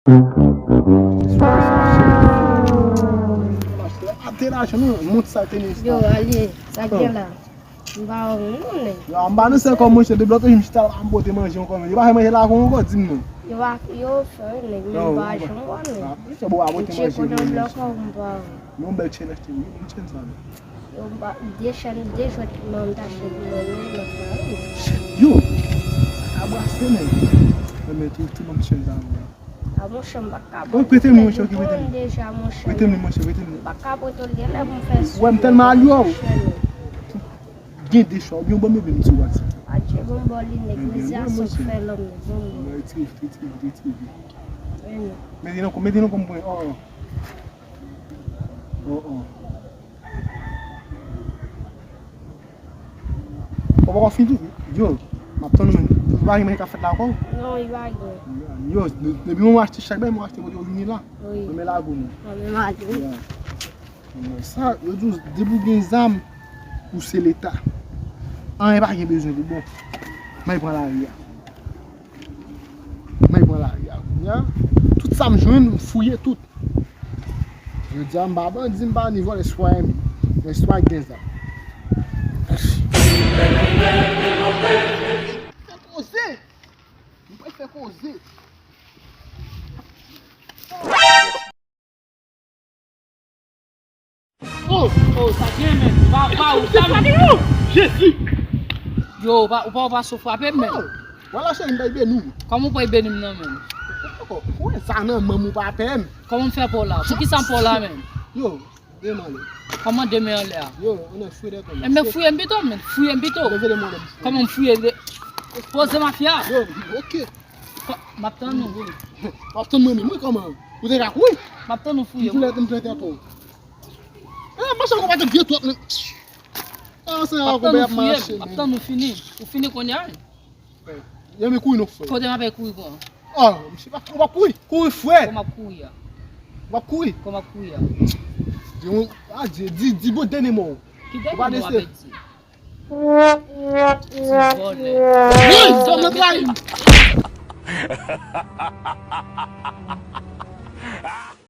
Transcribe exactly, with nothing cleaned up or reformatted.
Ap te lajan non, mont sa tenis la. Yo, ale, sa gen la. M pa wè w non, nèg. Yo, m pa nan sèl kòm manje, depi lòt jou m chita la, m pote manje ankò, men yo pa fè manje la kon ankò, di m non. Yo pa, yo fè, nèg, men m pa janm wè, nèg. Ah, se bon, a pote manje. Ou tcheke nan blòk ou, m pa wè. Non, bèl challenge, wi, m challenge sa, non. Yo, m pa, de chèn, de jwèt ki mwen, m ta achte pou mwen, yo, lòt la, wi. Yo, sa ka brase, men. Men, men, tou, tou, ban m challenge sa, non. A, monchè, m pa ka prete l, nèg, yo pran deja, monchè. Prete m li, monchè, prete m li. M pa ka prete l, genlè pou m fè sou. Wè, m tèlman al yo. Gen de chwa, oubyen w ban m yo, oubyen m di w WhatsApp. Adje, ban m ba w li, nèg, mezi a sot fè lòm, nèg, ban m ba w. Retire vit, retire vit, retire vit. Mezi nan kò, mezi nan kò m pran, oh, oh. Oh, oh. Ou poko fin tou? Yo, m ap tann ou menm. Ou pa gen manje k ap fèt la ankò? Non, li pa gen. Yo, de-, depi mwen achte chak bagay, mwen achte kote yo vini la. Wi. Mwen men lago nou. Mwen men lago. Ya. Sa, yo di w, depi w gen zam, ou se Leta. Anyen pa gen bezwen pou bon. Mwen pran lari a. Mwen pran lari a kounye a. Tout sa m jwenn, m fouye tout. Jodi a, m pa bandi, m pa ni vòlè, sitwayen m ye. Men sitwayen gen zam. Fè koze! M pral fè koze! Oh, oh, sa gen, men. Pa, pa, ou sa, men. Jezi! Yo, ou pa, ou pa, ou pa sou frape m, men. Oh, wala cheri, m bay beni w. Kòman ou pral beni m nan, men? Ou wè sa nan men m ou pa pè m. Kòman m fè pa w la? Poukisa m pa w la, men? Yo, demen ale. Kòman demen anlè a? Yo, anlè fouye dèyè kò m. Enben, fouye m pito, men. Fouye m pito. Leve de mwen, leve. Kòman m fouye de-, poze mafya. Yo, ok. Kò-, m ap tann ou. W ap tann mwen menm, wi, kòman? Ou te ka kouri? M ap tann ou fouye m. Tou lè m plante ankò. Eh, mache ankò pa t vye twòp, men. Ah, se yon konbè ap mache, men. M ap tann ou fini. Ou fini kounye a, wi. Eh, men kouri non, frè. Kote m ap kouri, bon? Oh, misye pa, ou p ap kouri. Kouri, frè. Kò m ap kouri a. W ap kouri. Kò m ap kouri a. Di yon, ah, di, di, di bon dènye mo. Ki dènye mo w ap di? Ti vòlè. Wi, sa m nan trayi.